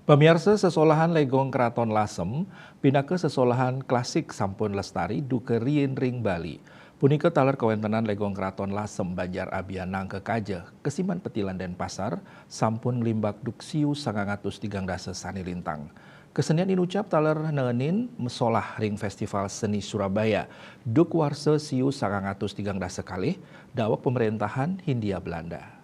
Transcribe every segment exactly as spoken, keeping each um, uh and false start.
Pamiarsa, sesolahan Legong Keraton Lasem pinaka sesolahan klasik sampun lestari duka riin ring Bali. Punika taler kawentenan Legong Keraton Lasem Banjar Abianang Kekaja, Kesiman Petilan Denpasar, sampun nglimbak duk siu sangang atus tigang dasa sane lintang. Kesenian inucap taler neenin mesolah ring Festival Seni Surabaya duk warsa siu sangang atus tigang dasa kalih daweg pemrentahan Hindia Belanda.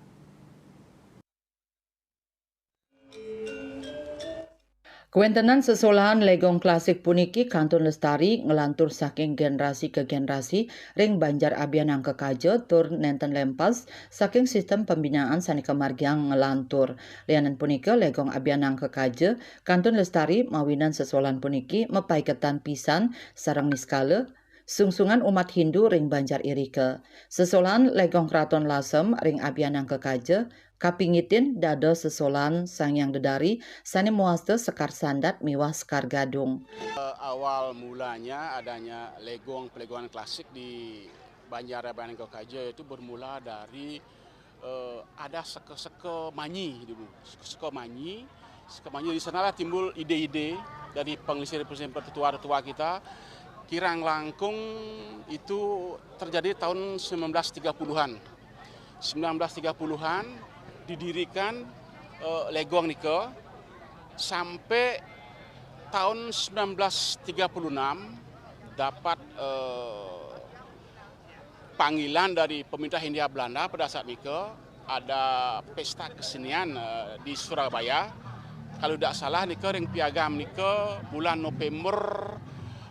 Kawentenan sesolahan Legong klasik puniki kantun lestari nglantur saking generasi ke generasi ring Banjar Abianang Kekaja tur nenten lempas saking sistem pembinaan sane kamargiang nglantur. Lianan punika, Legong Abianang Kekaja kantun lestari mawinan sesolahan puniki mapaiketan pisan sareng niskala sungsungan umat Hindu ring Banjar irika. Sesolahan Legong Keraton Lasem ring Abianang Kekaja kapingitin dados sesolahan Sang Hyang Dedari sane mawasta Sekar Sandat miwah Sekar Gadung. Awal mulanya adanya legong pelegongan klasik di Banjar Abianang Kekaja itu bermula dari eh, ada seka-seka manyi dulu. Seka-seka manyi, seka manyi, dari sanalah timbul ide-ide dari pengelisir-pengelisir tetua-tetua kita. Kirang langkung itu terjadi tahun sembilan belas tiga puluhan. Sembilan belas tiga puluhan didirikan eh, Legong nika sampai tahun sembilan belas tiga puluh enam dapat eh, panggilan dari pemerintah Hindia Belanda pada saat nika, ada pesta kesenian eh, di Surabaya. Kalau tidak salah nika ring piagam nika bulan November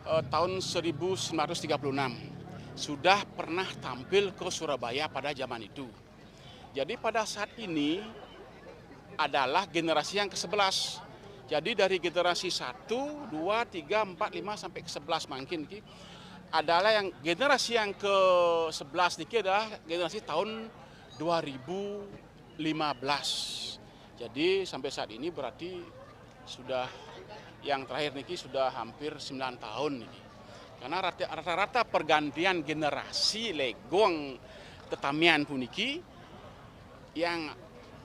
eh, tahun seribu sembilan ratus tiga puluh enam. Sudah pernah tampil ke Surabaya pada zaman itu. Jadi pada saat ini adalah generasi yang kesebelas. Jadi dari generasi satu, dua, tiga, empat, lima sampai ke sebelas mangkin ki adalah yang generasi yang ke sebelas niki adalah generasi tahun dua ribu lima belas. Jadi sampai saat ini berarti sudah yang terakhir niki sudah hampir sembilan tahun niki. Karena rata- rata-rata pergantian generasi Legong tetamian puniki yang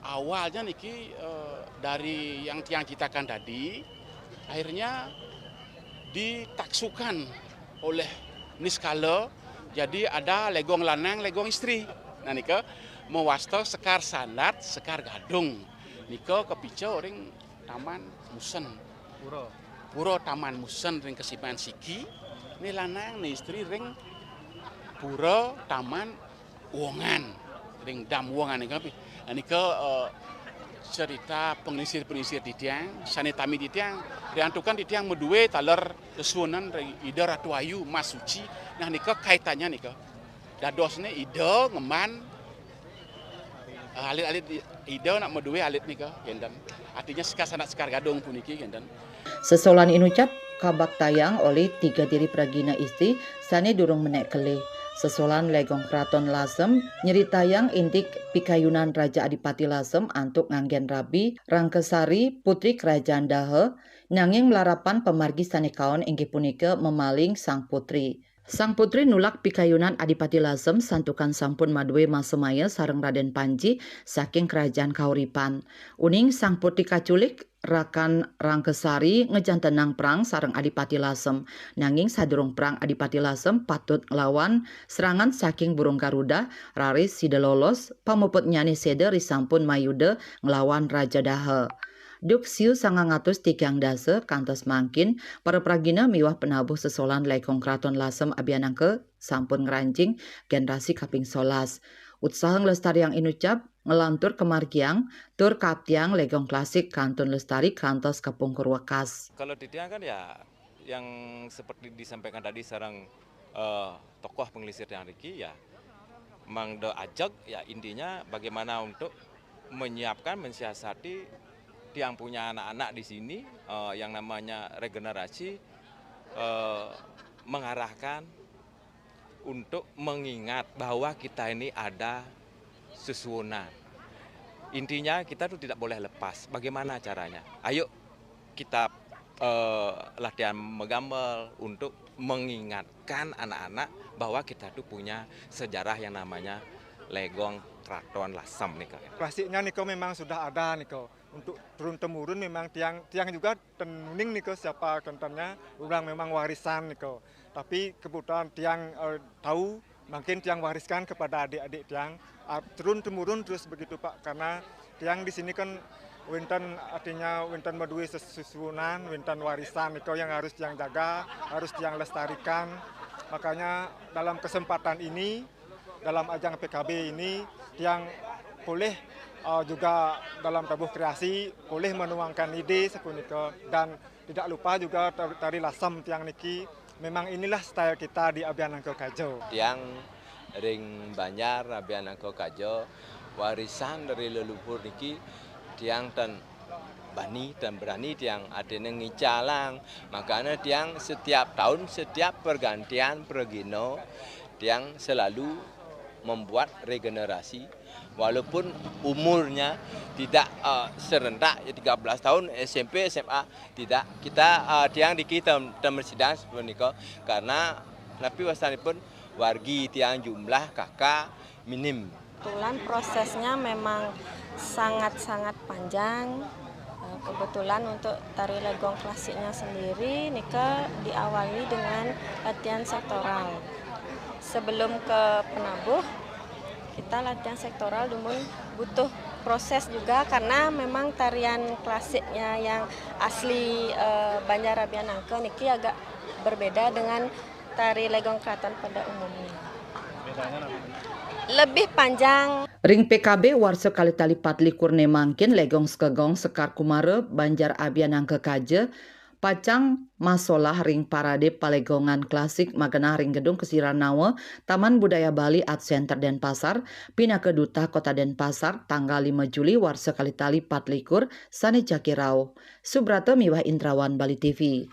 awalnya niki eh, dari yang tiang citakan tadi, akhirnya ditaksukan oleh niskala, jadi ada Legong lanang, Legong istri. Nah nika mawasta Sekar Sandat, Sekar Gadung. Nika kapica ring Taman Musen. Pura. Pura Taman Musen ring Kesiman siki. Ni lanang, ni istri ring Pura Taman Wongan, ring Dam Wongan nika pi. Nah, nika eh, cerita pengelisir-pengelisir titiang, sane tami titiang, riantukan titiang madue taler sesuunan ring Ida Ratu Ayu, Mas Suci. Nah, nika kaitannya nika. Dadosne Ida ngemban eh, alit-alit Ida nak madue alit nika, kenten. Artinya Sekar Sandat, Sekar Gadung puniki, kenten. Sesolahan inucap kabaktayang olih tiga diri pragina istri sane durung menek kelih. Sesolahan Legong Keraton Lasem nyeritayang indik pikayunan Raja Adipati Lasem antuk nganggen rabi Rangkasari, putri Kerajaan Daha, nanging malarapan pamargi sane kaon inggih punika mamaling sang putri. Sang putri nulak pikayunan Adipati Lasem santukan sampun madue masamaya sareng Raden Panji saking Kerajaan Kahuripan. Uning sang putri kaculik, rakan Rangkasari ngajantenang prang sareng Adipati Lasem. Nanging sadurung prang Adipati Lasem patut nglawan serangan saking burung Garuda, raris sida lolos, pamuputnyane seda risampun mayuda nglawan Raja Daha. Duk siu sangang atus tigang dasa kantos mangkin, para pragina miwah penabuh sesolahan Legong Keraton Lasem Abianangka sampun ngranjing generasi kaping solas. Utsaha nglestariang inucap, nglantur kamargiang, tur kaaptiang Legong klasik kantun lestari kantos kapungkur wekas. Kalau titiang kan ya yang seperti disampaikan tadi sareng eh, tokoh pengelisir tiang riki ya mangda ajeg ya intinya bagaimana untuk menyiapkan, mensiasati tiang punya anak-anak di sini eh, yang namanya regenerasi eh, mengarahkan untuk mengingat bahwa kita ini ada sesuunan. Intinya kita tuh tidak boleh lepas. Bagaimana caranya? Ayo kita eh, latihan menggambel untuk mengingatkan anak-anak bahwa kita tuh punya sejarah yang namanya Legong Keraton Lasem nih kak. Klasiknya niko memang sudah ada niko. Untuk turun temurun memang tiang, tiang juga ten uning niko siapa kentennya, orang memang warisan niko. Tapi kebetulan tiang, eh, tahu, mungkin tiang wariskan kepada adik-adik tiang, ah, turun temurun terus begitu, Pak, karena tiang di sini kan wenten, artinya wenten madue ses-, sesuunan, wenten warisan niko yang harus tiang jaga, harus tiang lestarikan. Makanya dalam kesempatan ini, dalam ajang P K B ini, tiang boleh, eh, juga dalam tabuh kreasi, boleh menuangkan ide sapunika, dan tidak lupa juga tar-, tari lasem tiang niki. Memang inilah style kita di Abian Angka Kaja. Tiang ring Banjar Abian Angka Kaja, warisan dari leluhur niki, tiang ten bani, ten berani tiang artinya ngicalang. Makanya tiang setiap tahun, setiap pergantian pergino, tiang selalu membuat regenerasi. Walaupun umurnya tidak, eh, serentak, ya, tiga belas tahun, S M P, S M A, tidak. Kita, eh, tiang niki tem-, temresidan sapunika karena napi wastanipun wargi tiang jumlah kakal minim. Kebetulan prosesnya memang sangat-sangat panjang. Eh, kebetulan untuk tari legong klasiknya sendiri nika diawali dengan latihan sektoral. Sebelum ke penabuh, kita latihan sektoral dumun butuh proses juga karena memang tarian klasiknya yang asli, eh, Banjar Abian Angka niki agak berbeda dengan tari legong keraton pada umumnya. Lebih panjang. Ring P K B warsa kalih tali patlikur né mangkin, Legong Sekegong Sekar Kumara Banjar Abian Angka Kaja pacang masolah ring parade palegongan klasik magenah ring Gedung Kesejahteraan Nawa, Taman Budaya Bali Art Center Denpasar, pinaka Duta Kota Denpasar, tanggal lima Juli warsa kalih tali patlikur sané jagi rauh. Subrata miwah Indrawan, Bali T V.